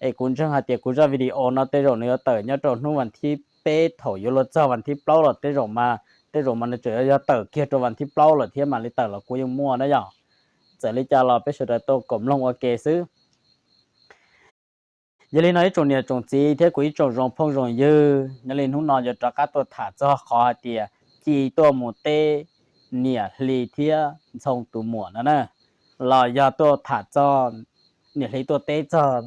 Es kuv ntseeg hais tias kuv zaj video no tej zaum nws yuav tawm nyob rau hnub vas thib peb thaum yuav luag txog vas thib plaub los tej zaum mas, tej zaum mas nws tseem yuav tawm kiag rau vas thib plaub lawm thiab mam li tawm los kuv yeej muaj na yom. Txawm li cas los peb sawv daws tau koom mloog ua ke xwb. Yog li no ib tsoom niam tsoom txiv thiab kuv ib tsoom zoo phooj zoo ywg, nyob li hnub no yuav rov qab tuaj tham txog qhov hais tias Ci tuaj mus teb niam hli thiab Ntxhoo tus muam no na, los yog tuaj tham txog niam hli tuaj teb txog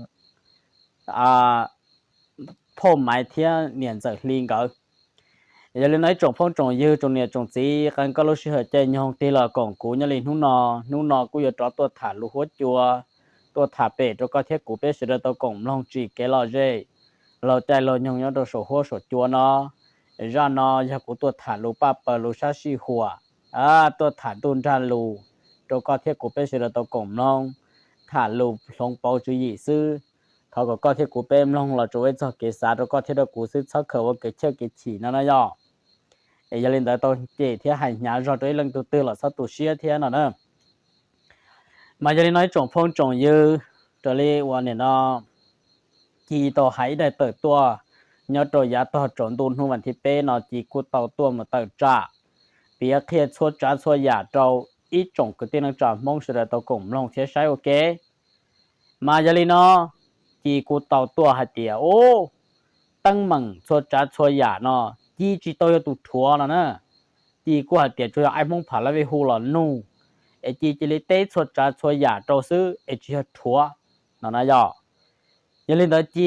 phauj Maiv thiab niam ntxawm hli nkawd. Yog li no ib tsoom phooj tsoom ywg tsoom niam tsoom txiv, qee koj lub sij hawm caij nyoog tig los koom kuv nyob li hnub no. Hnub no kuj yuav rov tuaj tham lus huab cua, tuaj tham pem rau koj thiab kuv peb sawv daws tau koom mloog tsim kev lom zem, laug caij laug nyoog nyob rau saum huab saum cua no. Zaj no yog kuv tuaj tham lus paj paws lus sab sij huam, tuaj tham ntuj nrag lus rau koj thiab kuv peb sawv daws tau koom mloog, tham lus hloov pauv tswv yim xwb. Thov kom koj thiab kuv peb mloog los tsuas ua ib txog kev xav rau koj thiab rau kuv xwb, txhob khaws ua kev chawj kev chim no na yom. Es yog li ntawd tau cem thiab hais hnyav zog rau ib leej tug twg los txhob tu siab thiab no na. Mas yog li no ib tsoom phooj tsoom ywg, raws li uas nim no Ci tau hais ib daim tawm tuaj, nyob rau yav tog tsaus ntuj hnub vas thib peb no Ci kuj tau tuaj mus tawm tsam piav qhia txhua tsav txhua yam rau ib tsoom kwv tij neej tsa Hmoob sawv daws tau koom mloog thiab saib ua ke. Mas yog li no, Ci kuj tau tuaj hais tias, u, teeb meem txhua tsav txhua yam no, Ci tsis tau yog tus rhuav no na. Ci kuj hais tias tsuas yog Aib Hmoob Pha La Vej hu los nug, es Ci cia li teb txhua tsav txhua yam rau xwb es tsis yog rhuav no na yom. Yog li ntawd Ci,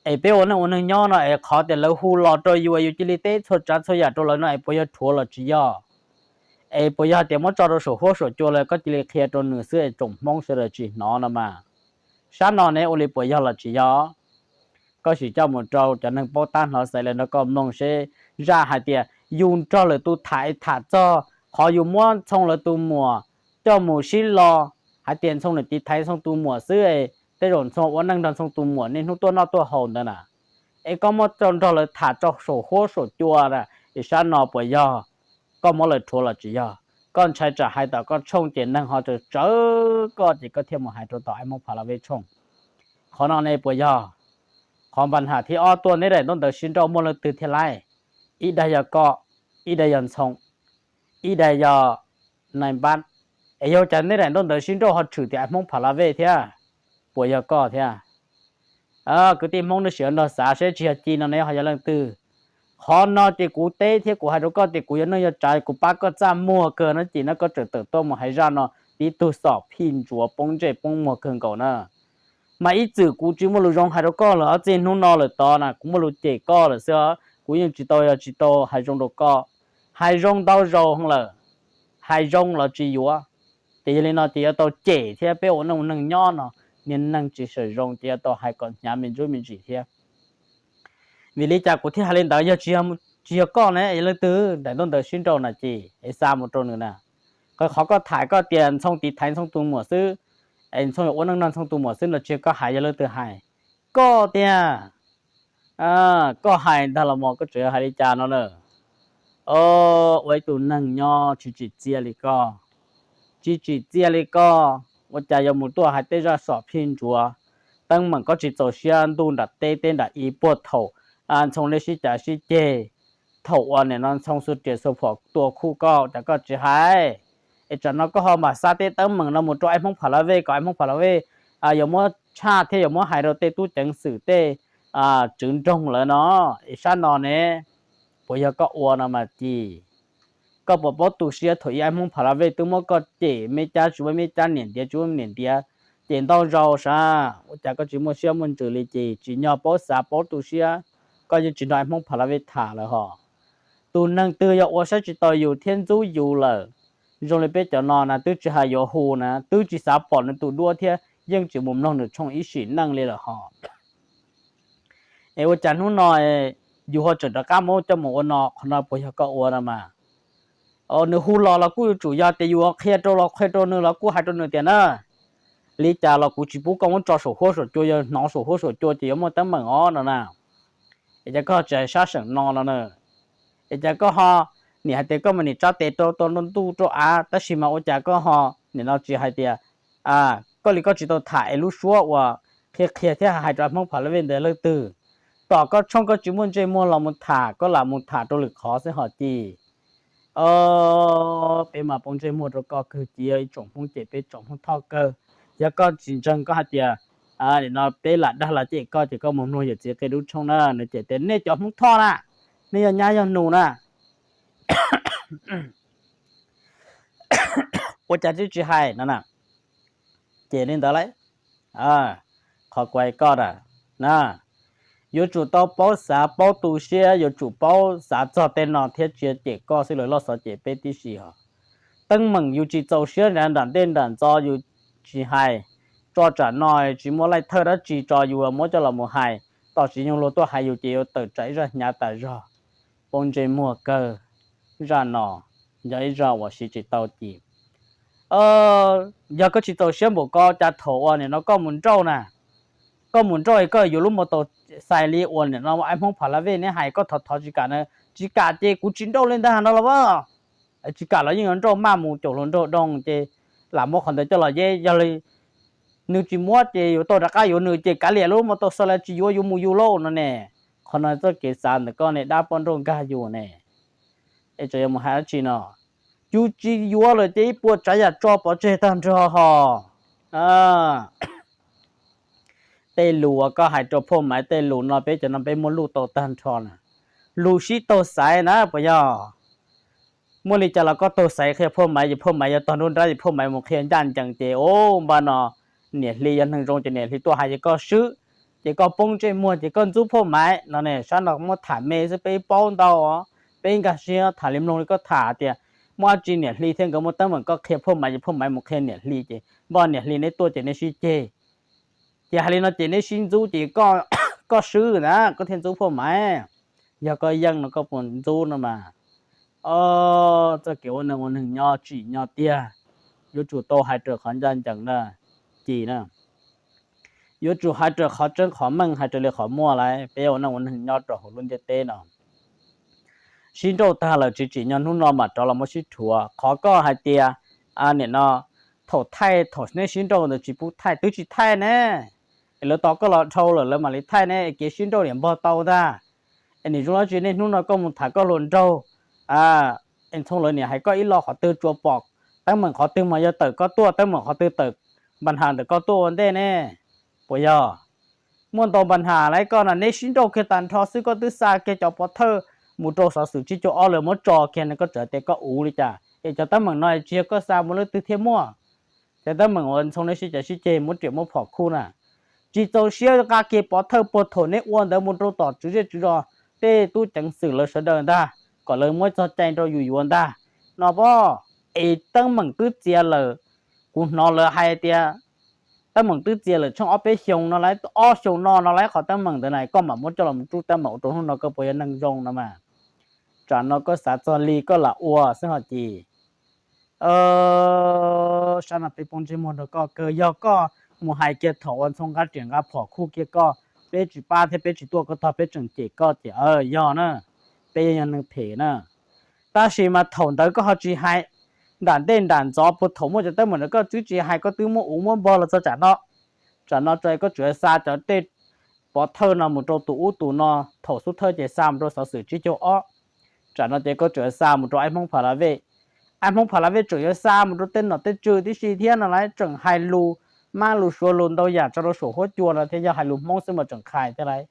es peb ua neej ua neeg nyob no es qhov tias lawv hu los rau yus es yus cia li teb txhua tsav txhua yam rau lawv no es puas yog rhuav los tsis yog? Es puas yog hais tias muab tso rau saum huab saum cua lawm koj cia li qhia rau nws xwb es tsoom Hmoob sawv daws tsis hnov no mas? Sab no ne ua li puas yog los tsis yog? Koj sim coj mus rau cov neeg paub tab hnov xaiv lawv nrog koj mloog seb zaj hais tias yus nrog lwm tus tham es tham txog qhov yus muab Ntxhoo lawv tus muam coj mus sib lo, hais tias Ntxhoo niam tiv thaiv Ntxhoo tus muam xwb es tej zaum Ntxhoo ua neej nrog Ntxhoo tus muam niaj hnub tuaj noj tuaj haus ntawd na, es koj muab nrog lawv tham rau saum huab saum cua na, es sab no puas yog koj muab lawv rhuav los tsis yog? Koj ntshai tsam hais tom koj tshooj ces neeg ho tsawv tsawv koj ces koj thiaj mus hais rau tom Aib Hmoob Pha La Vej tshooj. Qhov no ne puas yog? Qhov npa nham thib ob tuaj neb daim ntaub ntawv sib nrauj muaj leej twg thiab lauj? Ib daim yog koj, ib daim yog Ntxhoo, ib daim yog Nais Npab. Es yog cas neb daim ntaub ntawv sib nrauj ho tshwm tias Aib Hmoob Pha La Vej thiab? Puas yog koj thiab? Kwv tij Hmoob nej sim nrog xav seb tsis yog Ci no ne ho yog leej twg? Qhov no ces kuv teb thiab kuv hais rau koj tias kuv yog neej yog tsav kuv pab koj txaj muag kawg no ces no koj tseem tawm tuaj mus hais zaj no tib tug xom phij ntsuav poob ntsej poob muag kawg nkaus na. Mas ib txwm kuv tsis muaj lus zoo hais rau koj lawm, ob txij hnub no lawm tod na kuv muaj lus cem koj lawm xwb, kuv yeej tsis tau yog tsis tau hais zoo rau koj. Hais zoo ntau zaus lawm, hais zoo los tsis yuav. Ces yog li no ces yuav tau cem thiab, peb ua neej ua neeg nyob no, niag neeg tsis sawm zoo ces yuav tau hais kom hnyav me ntsuj me ntsis thiab. Vim li cas kuv thiaj hais li ntawd? Yog tsis yog koj ne yog leej twg? Daim ntaub ntawv sib nrauj na ces es xa mus rau nws na. Qhov koj tham koj tias Ntxhoo tiv thaiv Ntxhoo tus muam xwb, es Ntxhoo yuav ua neej nrog Ntxhoo tus muam xwb no tsis yog koj hais, yog leej twg hais? Koj tiag. Koj hais ntag los mas koj tseem hais li cas no na? Ua ib tug neeg nyob tsis tsim txiaj li koj, tsis tsim txiaj li koj, ua cas yuav mus tuaj hais tej zaj xom phij ntsuav? Teeb meem koj tsis txaus siab ntuj nram teb teb nram i puag thaum Ntxhoo nej sib cav sib ceg, thaum uas nim no Ntxhoo xuas riam xuas phom tua khuj koj cas koj tsis hais? Es tsam no koj ho mam xa tej teeb meem no mus rau Aib Hmoob Pha La Vej kom Aib Hmoob Pha La Vej yuav muab tshaj thiab yuav muab hais rau tej tub ceev xwm tej tswv nroog lawm no. Es sab no ne, puas yog koj ua no mas Ci? Koj puas paub tu siab thaum ub Aib Hmoob Pha La Vej twb muab koj cem me cab tsis muaj me cab, niam ntiav tsis muaj niam ntiav, cem ntau zaus sav, ua cas koj tsis muaj siab muaj ntsws li? Ces tsim nyog paub xav paub tu siab, koj yeej tsis nrog Aib Hmoob Pha La Vej tham lawm hos. Tus neeg twg yog ua saib tsis taus yus thiab ntxub yus lawm, zoo li peb cov no na twb tsis hais yuav hu na, twb tsis xav pom nws tus duab thiab yeej tsis mus mloog nws tshooj ib sim neej li lawm hos. Es ua cas hnub no yus ho tseem rov qab muab coj mus ua no? Qhov no puas yog koj ua no mas? Nws hu los los kuj yuav tsum yog tias yus qhia rau los qhia rau nws los kuj hais rau nws tias na, li cas los kuv tsis pub koj muab tso saum huab saum cua, yog hnov saum huab saum cua ces yuav muaj teeb meem os no na. Es cas koj tsis hais sab seem no no na? Es cas koj ho nim hais tias koj mas nim tsa tes rau tau ntuj rau av, tab sis mas ua cas koj ho nim no tsis hais tias koj li koj tsis tau tham es lub suab uas qhia qhia thiab hais rau Hmoob Pha La Vej ntawd leej twg. Tom koj tshooj koj tsis muaj ntsej muag los mus tham, koj lam mus tham rau lwm qhov xwb hos Ci. Peb mas poob ntsej muag rau koj kawg Ci, yog ib tsoom Hmoob cem peb tsoom Hmoob Thoj kawg. Yog koj tsis ntseeg koj hais tias nim no peb lam dag los cem koj ces koj mus mloog yawm txiv qia dub tshooj na, nws cem tias nej cov Hmoob Thoj na, nej yog nyab yog nus na, ua cas twb tsis hais no na. Ces li ntawd lauj, qhov kuv hais koj na, yuav tsum tau paub xav paub tu siab, yuav tsum paub xav txog tej no thiab tsis yog cem koj xwb, lawv loj xov cem peb tib si hos. Teeb meem yus tsis txaus siab nram ntej nram ntxov yus tsis hais, tso tsam no tsis muaj laij thawj dab tsi tso yus muab coj los mus hais, tom tsis yoog luag tuaj hais yus ces yuav tawm tsam ib zaj hnyav tas zog. Poob ntsej muag kawg. Zaj no yog ib zaj uas siv tsis tau Ci. Yog koj tsis txaus siab npaum ko cas thaum uas nim no koj mus nrauj na, koj mus nrauj koj yuav lub motor xais li uas nim no Aib Hmoob Pha La Vej neb hais koj thov thov tsis kam na, tsis kam ces kuv tsis nrauj li ntag no los as. Tsis kam los yeej yuav nrauj maj mus caum hluas nraug doog ces lam muab qhov ntawd coj los yeb, yog li nws tsis muab ces yuav tau rov qab yuav nws ces kav liam lub motor xais li tsis yuav, yuav mus yus lauj no ne. Qhov no txoj kev xav ntawm koj ne dab poj nrauj nkag yus ne. Es tseem yuav mus hais dab tsi no, yus tsis yuav lawm ces ib puas tsav yam tso pov tseg tag nrho hos. Tej lus uas koj hais rau Phoj Maiv tej lus no peb cov no peb muaj luj tau tag nrho na. Lus sib taug xaiv na puas yog? Muaj li cas los koj taug xaiv qhia Phoj Maiv ces Phoj Maiv yuav tog nruab nrab ces Phoj Maiv mus qhia ncaj ncees ces o, npaj no niam hli yog neeg zoo ces niam hli tuaj hais ces koj swb, ces koj poob ntsej muag ces koj ntxub Phoj Maiv no ne. Sab no muab tham me xwb peb paub ntau, peb nkag siab tham li mloog li koj tham tias muaj dab tsi niam hli thiab nkawd muaj teeb meem koj qhia Phoj Maiv ces Phoj Maiv mus qhia niam hli ces npaj niam hli neb tuaj ces neb sib ceg. Ces hais li no ces neb sib ntxub ces koj swb na koj thiaj ntxub Phoj Maiv. Yog koj yeej no koj puas ntxub no mas. Txoj kev ua neeg ua neeg nyob tsim nyog tiag, yuav tsum tau hais raws qhov ncaj ncees na, Ci na. Yuav tsum hais raws qhov tseeb qhov meej, hais raws li qhov muaj lauj, peb ua neej ua neeg nyob rau hauv lub ntiaj teb no. Sib nrauj tag lawm tsis tsim nyog hnub no mam rov los muab sib rhuav. Qhov koj hais tias nim no thaum thaij thaum neb sib nrauj ntawd tsis pub thaij, twb tsis thaij ne, es lawv tos koj los dhau lawm lawv mam li thaij ne, kev sib nrauj niam npog tau ntag. Es nim zoo dab tsi nej hnub no koj mus tham koj hluas nraug, es ntxhoo lawv niam hais koj ib lo qhov twg tsuas pom teeb meem qhov twg mas yog tawm koj tuaj, teeb meem qhov twg tawm npa nhas ntawm koj tuaj ua ntej ne. Puas yog? Muaj ntau npa nhas lauj, koj no neb sib nrauj kiag tag nrho xwb koj twb xa kiag cov pov thawj mus rau xov xwm tsib caug ob lawv muab tso kiag no, koj tseem tias koj uv li cas? Es cov teeb meem no tsis yog koj xa mus leej twg thiaj muaj? Cov teeb meem uas ntxhoo nej sib cav sib ceg muab riam muab phom khuj na, tsis txaus siab nqa kiag pov thawj puag thaum neb ua ntawd mus rau tom tswv zej tswv zos, tej tub ceev xwm lawv sawv daws ntag, kom lawv muab txog cai rau yus yuav ntag no pob. Es teeb meem twb txiav lawm, kuv hnov lawv hais tias teeb meem twb txiav lawm tshooj ob peb xyoos no lauj, ob xyoos no no lauj, qhov teeb meem ntawd na koj mam muab coj los rub teeb meem ua rau hnub no koj puas yog neeg zoo no mas. Tsam no koj xav txog li koj lam ua xwb hos Ci. Sab no peb poob ntsej muag rau koj kawg, yog koj mus hais kiag thaum ua ntxhoo nqa riam nqa phom khuj kiag koj, peb tsis pab thiab peb tsis tuaj koj tog peb tseem cem koj ces yog na, peb yeej yog neeg phem na. Tab sis mas thaum ntawd koj ho tsis hais, nram ntej nram ntxov puag thaum muaj cov teeb meem ntawd koj twb tsis hais, koj twb muab uv muab npog los txog tsam no. Tsam no tso koj tseem xa cov tej pov thawj no mus rau tus ub tus no, thaum xub thawj ces xa mus rau xov xwm tsib caug ob. Tsam no ces koj tseem xa mus rau Aib Hmoob Pha La Vej. Aib Hmoob Pha La Vej tseem yuav xa mus rau tej nom tej tswv tib si thiab no lauj, tseem hais lus mab lus suav lus ntau yam tso rau saum huab cua no thiab, yog hais lus Hmoob xwb mas tseem qhais thiab lauj.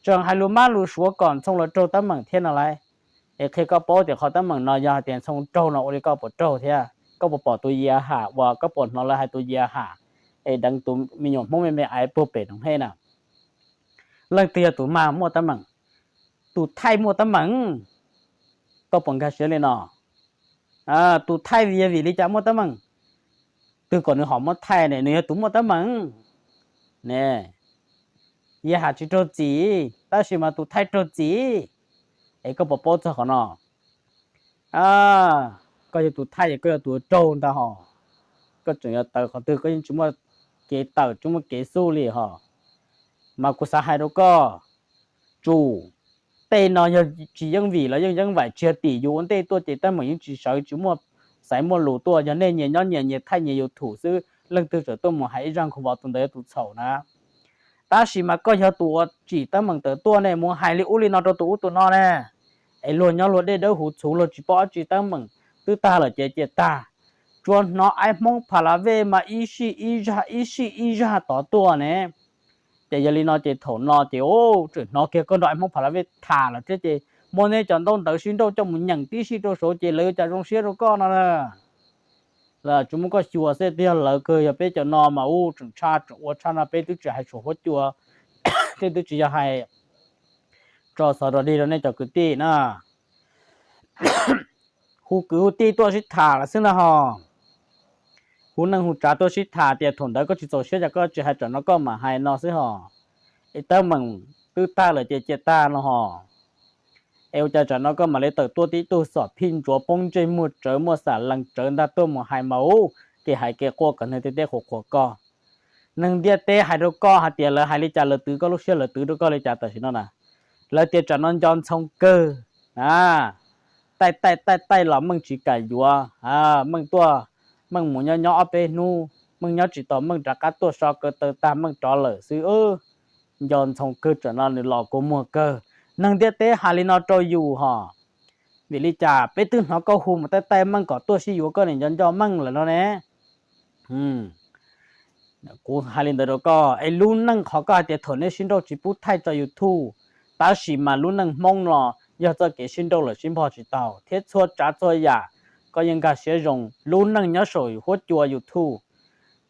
Tseem hais lus mab lus suav kom ntxhoo lawv raug teeb meem thiab no lauj. Es qhia koj paub tias qhov teeb meem no yog hais tias ntxhoo raug no ua li koj puas raug thiab koj puas pom tus Yia Ham uas koj puas hnov lawv hais tus Yia Ham es deev tus me nyuam Hmoob me me aiv puag pem Noom Hej na. Leej twg yog tus mag muaj teeb meem? Tus thaij muaj teeb meem. Koj puas nkag siab li no? Tus thaij vim yog vim li cas muaj teeb meem? Twg kom nws ho muab thaij ne, nws yog tus muaj teeb meem ne. Yia Ham tsis raug txim, tab sis mas tus thaij raug txim. Es koj puas paub txog qhov no? Koj yog tus thaij es koj yog tus raug ntag hos. Koj tseem yuav tawv qhov twg, koj yeej tsis muaj kev tawm tsis muaj kev xub li hos. Mas kuv xav hais rau koj, tsum tej no yog tsis yeej vim los yeej yeej vaim tsis yog tim yus ua ntej tuaj ces teeb meem yeej tsis sawv tsis muaj xaiv muaj lus tuaj, yog nej nyias nyob nyias nyias thaij nyias YouTube xwb, leej twg tseem tuaj mus hais ib zaj nkaus vos tus ntawd yog tus txhaum na. Tab sis mas koj yog tus uas tsim teeb meem tawm tuaj ne, mus hais li ub li no rau tus ub tus no ne, es luag nyob luag dej dawb huv txhuv luag tsis paub dab tsi, teeb meem twb tag lawm ces cia tag. Tsuas hnov Aib Hmoob Pha La Vej mas ib sij ib zag ib sij ib zag tod tuaj ne. Ces yog li no ces thaum no ces tseem hnov kiag koj nrog Aib Hmoob Pha La Vej tham lawm thiab ces muab neb cov ntaub ntawv sib nrauj coj mus nyeem tib si rau saud ces lawv yuav cas zoo siab rau koj no na. Tsis muab koj xyuas xwb, twb yog lawv kawg, yog peb cov no mas ub tseem tshaj tseem ua tshaj no, peb twb tsis hais saum huab cua, peb twb tsis yog hais tso xov rog dig rau nej cov kwv tij na. Hu kwv hu tij tuaj sib tham lawm xwb ntag hos. Hu neej hu tsav tuaj sib tham tias thaum ntawd koj tsis txaus siab cas koj tsis hais, tsam no koj mam hais no xwb hos. Es teeb meem twb tag lawm ces cia tag no hos. Es ua cas tsam no koj mam li tawm tuaj tib tug xom phij ntsuav poob ntsej muag tsawv muaj xam lees tsawv ntag tuaj mus hais mas ub, kev hais kev quaj kom neeg ntiaj teb qhuas qhuas koj. Neeg ntiaj teb hais rau koj hais tias lawv hais li cas, lawv twv koj lub siab, lawv twv rau koj li cas tam sim no na? Lawv tias tsam no nco ntxhoo kawg, taij taij taij taij los meej tsis kam yuav, meej tuaj, meej mus nyob nyob ob peb hnub, meej nyob tsis tau, meej rov qab tuaj so kaw taw tag meej rov lawm xwb. Nco ntxhoo kawg, tsam no nws los kua muag kawg. Neeg ntiaj teb hais li no rau yus hos. Vim li cas peb twb hnov koj hu mus taij taij meej kom tuaj sib yuav koj niam nco nco meej lawm no ne? Kuv hais li ntawd rau koj es lub neej qhov koj hais tias thaum nej sib nrauj tsis pub thaij tso YouTube, tab sis mas lub neej Hmoob no yog txoj kev sib nrauj lawm sib npog tsis tau thiab txhua tsav txhua yam koj yeej nkag siab zoo. Lub neej nyob saum huab cua YouTube,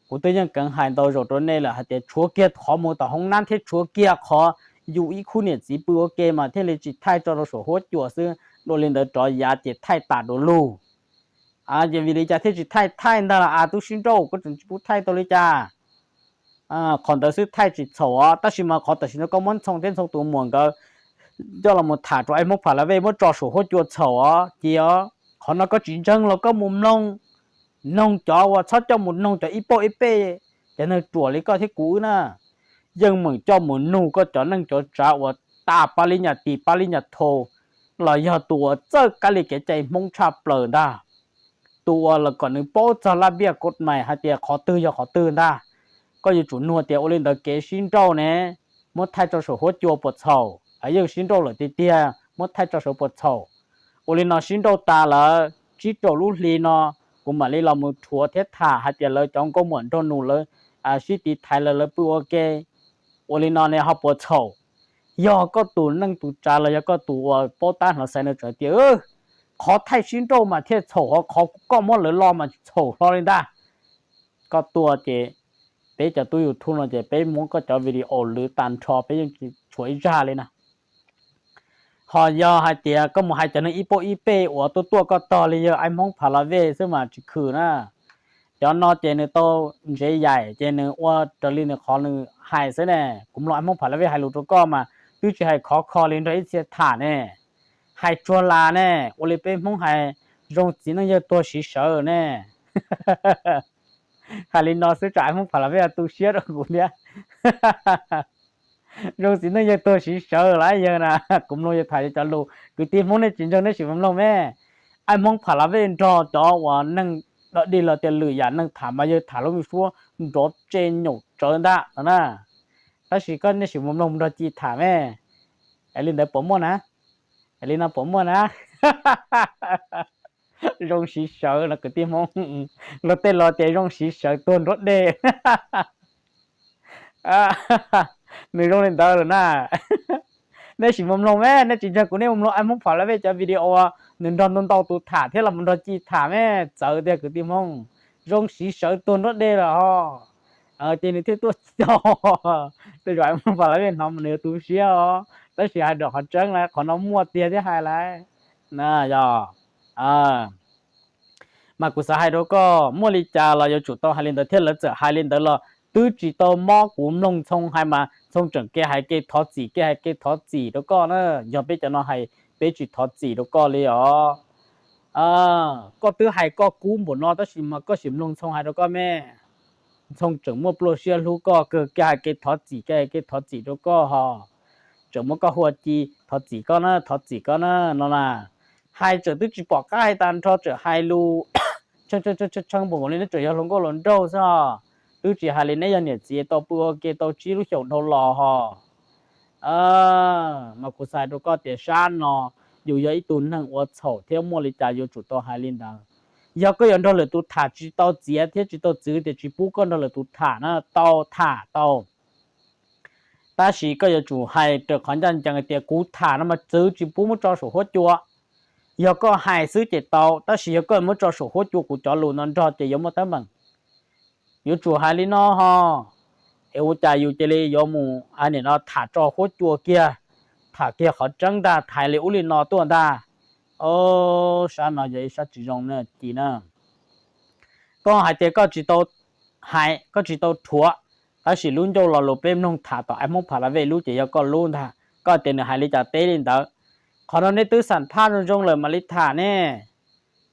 kuv twb yeej keev hais ntau zaus rau nej lawm hais tias tshuav kiag qhov mus tom hoob nab thiab tshuav kiag qhov yus ib khub niam txiv pw ua ke mas thiaj li tsis thaij tso rau saum huab cua xwb, dua li ntawd rov yav ces thaij tas dua lug. Ces vim li cas thiaj tsis thaij? Thaij ntag los as, twb sib nrauj koj tseem tsis pub thaij tau li cas? Qhov ntawd xwb thaij tsis txhaum os, tab sis mas qhov tam sim no koj muab Ntxhoo thiab Ntxhoo tus muam nkawd coj los mus tham rau Aib Hmoob Pha La Vej muab tso saum huab cua txhaum os, cia os. Qhov no koj tsis ntseeg los koj mus mloog, noog cov uas txhob coj mus noog cov ib pauj ib pej, cov neeg ruam li koj thiab kuv wb na. Yeej meem coj mus nug koj cov neej cov tsav uas tas pab li nyas tis pab li nyas thau, los yog tus uas txawj kab li kev cai Hmoob tshaj plaws ntag, tus uas los kom nws paub txog laj npiaj kod mais hais tias qhov twg yog qhov twg ntag. Koj yuav tsum nug tias ua li ntawd kev sib nrauj ne, muab thaij tso saum huab cua puas txhaum? Yeej sib nrauj lawm tiag tiag, muab thaij tso saum puas txhaum? Ua li no sib nrauj tas lawm tsib rau lub hli no, kuv mam li los mus rhuav thiab tham hais tias lawv cov nkauj muam nraug nus lawv sib tiv thaiv lawv, lawv pw ua ke. Ua li no ne ho puas txhaum? Yog koj tus neej tus tsav los yog koj tus uas paub tab hnov xaiv no tseem tias qhov thaij sib nrauj mas thiaj txhaum, ho qhov koj muab lawv lo mas txhaum hlo li ntag. Koj tuaj ces peb cov tub YouTube no ces peb muab koj cov video lwv tag nrho, peb yeej tsis tshuav ib zaj li na. Ho yog hais tias koj mus hais cov neeg ib pauj ib pej uas tuaj tuaj koj tog li yawg Aib Hmoob Pha La Vej xwb mas tsis khwm na. Cov no ces nws tau ntsev yaim ces nws ua raws li nws qhov nws hais xwb ne. Kuv mloog Aib Hmoob Pha La Vej hais lus rau koj mas twb tsis hais khov kho li nrog ib txhia tham ne. Hais tsuag las ne, ua li peb Hmoob hais, zoo txiv neej yawg tuag siv sawv ne. Hais li no xwb tsam Aib Hmoob Pha La Vej tu siab rau kuv thiab. Zoo txiv neej yawg tuag siv sawv lawm yawg na. Kuv mloog yawg tham cov lus, kwv tij Hmoob nej tsis ntseeg nej sim mus mloog me. Aib Hmoob Pha La Vej nrog cov uas neeg dog dig los tias lwm yam neeg tham mas yawg tham lub me suab nrov tse nyaum tsawv ntag no na. Tab sis koj nej sim mus mloog nrog Ci tham me. Es li ntawd puas muaj na? Es li no puas muaj na? Zoo siv sawv no kwv tij Hmoob, luag tej los tias zoo siv sawv tuag nruab dej. Nws zoo li ntawd lawm na. Nej sim mus mloog me, nej tsis ntseeg kuv nej mus mloog Aib Hmoob Pha La Vej cov video, nws nrog ntau ntau tus tham thiab los mus nrog Ci tham me, txawv tiag kwv tij Hmoob. Zoo siv sawv tuag nruab dej lawm os. Ces nws thiaj tuaj txog, tej zaum Aib Hmoob Pha La Vej hnov mas nws yuav tu siab os, tab sis hais nram qhov tseeb lawm qhov no muaj tiag thiab hais lawm na. Yog mas kuv xav hais rau koj, muaj li cas los yuav tsum tau hais li ntawd thiab, lawv txawm hais li ntawd los twb tsis tau mob. Kuv mloog Ntxhoo hais mas Ntxhoo tseem ke hais ke thov txim ke hais ke thov txim rau koj na. Yog peb cov no hais, peb tsis thov txim rau koj li os. Koj twb hais koj kub npaum no tab sis mas koj sim mloog Ntxhoo hais rau koj me. Ntxhoo tseem muaj pluaj siab hlub koj kawg, ke hais ke thov txim ke hais ke thov txim rau koj ho. Tseem muab koj hu ua Ci, thov txim koj na, thov txim koj na no na. Hais tseem twb tsis pom qab hais tag nrho, tseem hais lus tshee tshee npaum nkaus li neb tseem yog hluas nkauj hluas nraug xwb os. twb tsis hais li neb yog niam txiv tau pw ua ke tau tsib lub xyoos dhau los hos. Mas kuv xav hais rau koj tias sab no yus yog ib tug neeg ua txhaum thiab muaj li cas yuav tsum tau hais li ntawd. Yog koj yuav nrog lwm tus tham tsis tau txiav thiab tsis tau txwv tias tsis pub koj nrog lwm tus tham na, tau tham tau. Tab sis koj yuav tsum hais raws qhov ncaj ncees tias kuv tham no mas txwv tsis pub muab tso saum huab cua. Yog koj hais xwb ces tau, tab sis yog koj muab tso saum huab cua kuv cov lus no nrog ces yuav muaj teeb meem. Yuav tsum hais li no hos, es ua cas yus cia li yuav mus nim no tham tso huab cua kiag, tham kiag qhov tseeb ntag, thaiv li ub li no tuaj ntag. Sab no yog ib sab tsis zoo na Ci na. Koj hais tias koj tsis tau hais, koj tsis tau rhuav, tab sis lub ncauj lo lus peb mloog tham tom Aib Hmoob Pha La Vej lub ces yog koj lub ntag, koj tias nws hais li cas teb li ntawd. Qhov no neb twb xam phaj zoo zoo lawm mam li tham ne,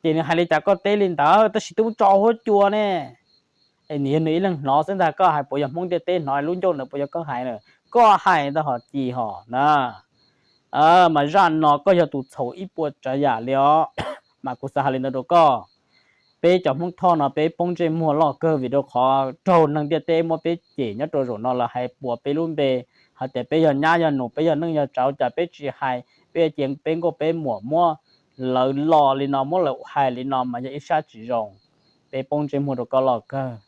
ces nws hais li cas koj teb li ntawd, tab sis twb tso huab cua ne. Es nws yog nws ib leeg hnov xwb ntag, koj hais puas yog Hmoob ntiaj teb hnov lub ncauj ntawd puas yog koj hais na? Koj hais ntag hos Ci hos na. Mas zaj no koj yog tus txhaum ib puas tsav yam li os. Mas kuv xav hais li ntawd rau koj, peb cov Hmoob Thoj no peb poob ntsej muag loj kawg vim rau qhov raug neeg ntiaj teb muab peb cem nyob rau zaum no lawv hais puas peb lub npe, hais tias peb yog nyab yog nus peb yog neej yog tsav, cas peb tsis hais, peb cia peb nkauj peb muam muab lawv lo li no muab lawv hais li no mas yog ib sab tsis zoo. Peb poob ntsej muag rau koj loj kawg.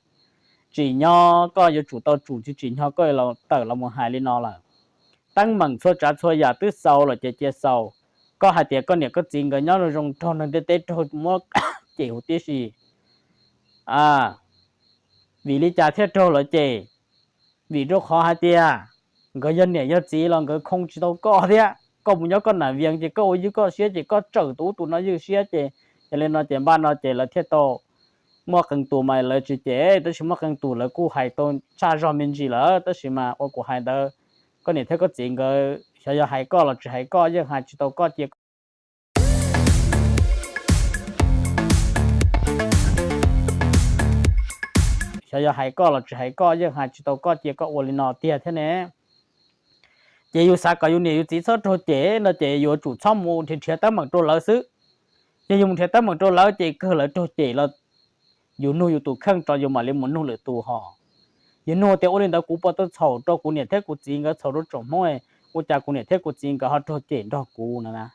Tsim nyog koj yuav tsum tau tsum tsis tsim nyog koj los tawm los mus hais li no lawm. Teeb meem txhua tsav txhua yam twb xaus lawm ces cia xaus. Koj hais tias koj niam koj txiv nkawd nyob zoo zoo raug neeg ntiaj teb raug muab cem huv tib si. Vim li cas thiaj raug lawv cem? Vim rau qhov hais tias nkawd yog niam yog txiv los nkawd khoo tsis tau koj thiab. Koj mus nyob koj nam vias ces koj ua ywj koj siab ces koj tsawm tus ub tus no ywj siab ces, yog li no ces npaj no ces lawv thiaj tau muaj qee tus mas lawv tsis cem, tab sis muaj qee tus lawv kuj hais tau tshaj zog me ntsis lawm, tab sis mas ua kuv hais ntawd, koj niam thiab koj txiv nkawd xyov yog hais koj los tsis hais koj, yeej hais tsis tau koj cia xyov yog hais koj los tsis hais koj, yeej hais tsis tau koj cia koj ua li no tiag thiab ne. Ces yus xav kom yus niam yus txiv txhob raug cem no ces yuav tsum txhob mus nrhiav nrhiav teeb meem rau lawv xwb. Yog yus mus nrhiav teeb meem rau lawv ces kawg lawv raug cem los yus nug yus tus kheej tso yus mam li mus nug lwm tus hos. Yus nug tias ua li ntawd kuv puas tau txhaum rau kuv niam thiab kuv txiv nkawd, txhaum rau tsoom Hmoob, ua cas kuv niam thiab kuv txiv nkawd ho raug cem nrog kuv no na?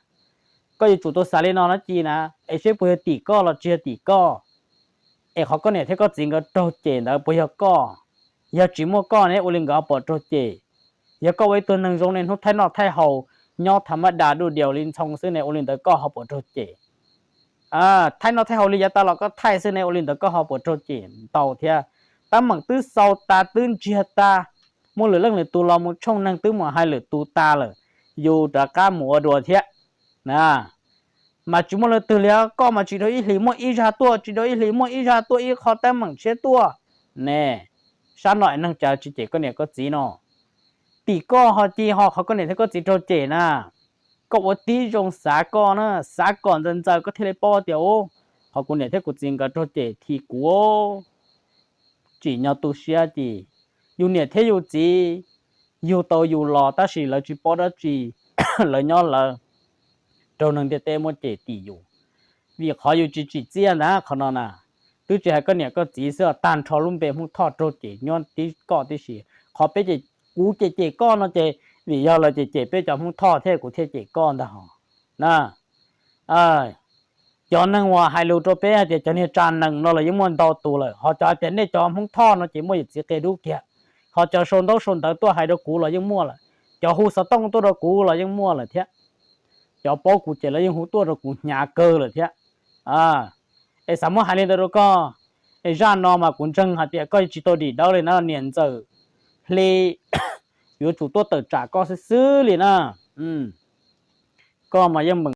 Koj yuav tsum tau xav li no na Ci na, es seb puas yog tim koj los tsis yog tim koj. Es qhov koj niam thiab koj txiv nkawd raug cem ntawd puas yog koj? Yog tsis muaj koj ne ua li nkawd ho pom raug cem? Yog koj ua ib tug neeg zoo ne hnub thaij noj thaij haus, nyob tham mab da duj diaus li ntxhoo xwb ne ua li ntawd koj ho pom raug cem? Thaij noj thaij haus li yav tas los koj thaij xwb ne ua li ntawd koj ho pom raug cem ntau thiab? Teeb meem twb xaus tas twb ntsiag tas, muaj lwm leej lwm tus los mus tshooj neeg twb mus hais lwm tus tas lawm, yus rov qab mus ua dua thiab na. Mas tsis muaj leej twg li, koj mas tsis dhau ib hlis muaj ib zaj tuaj, tsis dhau ib hlis muaj ib zaj tuaj, ib qho teeb meem tshiab tuaj ne. Sab no es neeg cas tsis cem koj niam koj txiv no? Tim koj ho Ci, ho qhov koj niam thiab koj txiv raug cem na. Koj ua tib zoo xav koj na, xav kom ntxaws ntxaws koj thiaj li paub tias, qhov kuv niam thiab kuv txiv nkawd raug cem thiab kuv tsim nyog tu siab ces yus niam thiab yus txiv yug tau yus los tab sis lawv tsis paub dab tsi, lawv nyob lawv, raug neeg ntiaj teb muab cem tim yus. Vim qhov yus tsis tsim txiaj ntag qhov no na. Twb tsis hais koj niam koj txiv xwb, tag nrho lub npe Hmoob Thoj raug cem nyuaj tib koj tib si. Qhov peb cem, kuv cem cem koj no ces vim yog lawv cem cem peb cov Hmoob Thoj thiab kuv thiaj cem koj ntag hos na. Cov neeg uas hais lus rau peb hais tias cov niag tsa nees no los yeej muaj ntau tus lawm, ho cov hais tias nej cov Hmoob Thoj no ces muaj yawm txiv qia dub kiag, ho cov sau ntaub sau ntawv tuaj hais rau kuv los yeej muaj lawm, cov hu xov tooj tuaj rau kuv los yeej muaj lawm thiab. Cov paub kuv ces lawv yeej hu tuaj rau kuv hnyav kawg lawm thiab. Es xav muab hais li ntawd rau koj, es zaj no mas kuv ntseeg hais tias koj tsis tau dim dawb li na, niam ntxawm hli yuav tsum tuaj tawm tsam koj xwb xwb li na. Koj mas yeej meem